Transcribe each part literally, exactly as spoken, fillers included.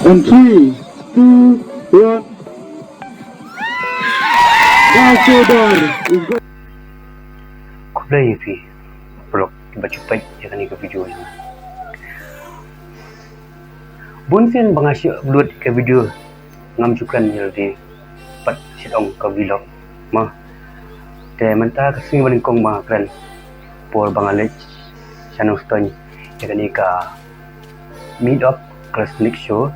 And three, two, one. Ambassador is go- Khublei ïa phi, paralok kiba ju peit ïa kane ka video jong nga. Bun sien ba nga shu upload ka video ngam ju kren ïa lade, pat shu ong ka vlog ma. Te mynta ka sngi ba nyngkong ba nga kren por ba nga leit sha Nongstoiñ ïa kane ka Meet Up Classmate Show.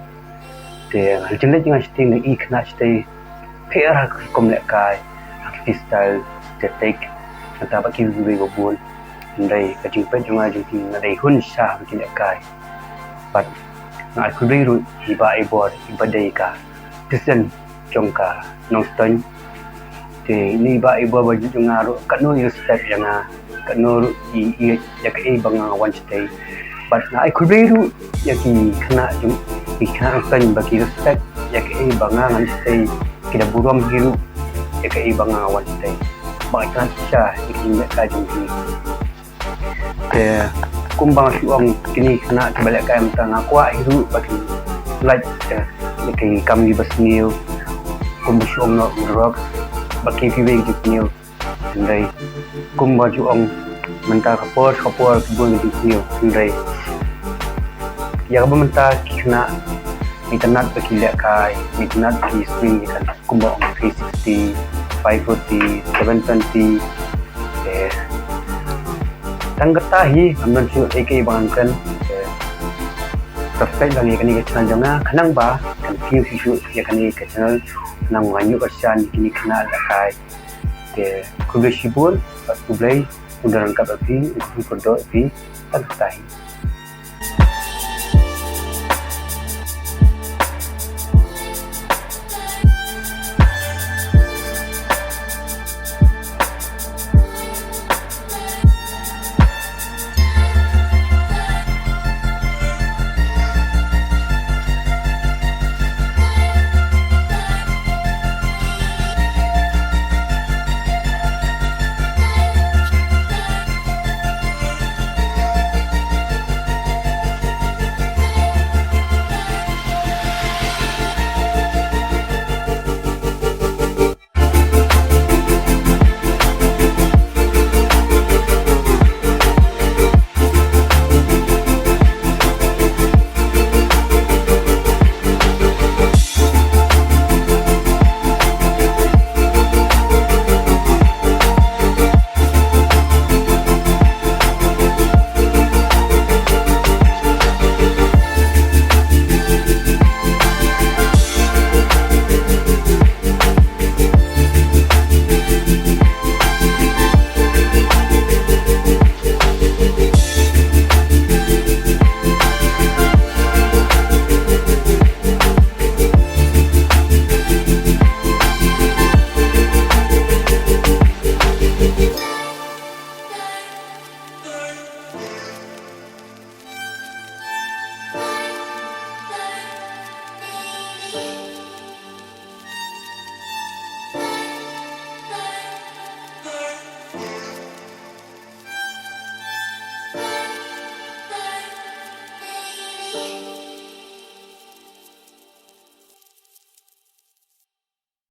Te nga leit jingïaleh jong nga shatei, nga i khynnah shatei pher ha ka rukom lehkai, ha ka freestyle, static, nangta bad kiwei kiwei ba bun. Hynrei ka jingpeit jong nga jong ki nga dei hun sha ba ki lehkai. Bad nga ai khublei ruh ïa i Bah Ibor, iba dei ka president jong ka Nongstoiñ. Te ine i Bah Ibor ba ju jong nga ruh katno i respect ïa nga, katno ruh i ïeit ïa kaei ba nga wan shatei. Bad nga ai khublei ruh ïa ki khynnah jong, ki khynnah Nongstoiñ ba ki respect ïa kaei ba nga ngan shatei, ki da burom hi ruh ïa kaei ba nga wan shatei. Ba nga kynad shisha ïa ki lehkai jong ki. Te kumba nga shu ong, kine ki khynnah kiba lehkai mynta nga kwah hi ruh ba kin lait, eh, ïa ki kam kiba sniew, kumba shu ong noh, drugs bad kiwei kiwei ki jingsniew. Hynrei kumba shu ong, mynta ka por sha ka por ki bun ki jingsniew. Hynrei ïa kaba mynta ki khynnah ngi itynnad ba ki lehkai, ngi itynnad ba ki swing ïa ka kumba ong three sixty, five forty, seven twenty. Te tang katta hi, ngam don shuh ei kaei ba ngan kren. Te subscribe lang ïa kane ka channel jong nga, khnang ba kan view shuh shuh ïa kane ka channel, khnang ba ngan ïoh kyrshan ïa kine ki khynnah lehkai. Te khublei shibun, bad khublei, u don ryngkat bad phi, u kyrkhu kyrdoh ïa phi, tang katta hi.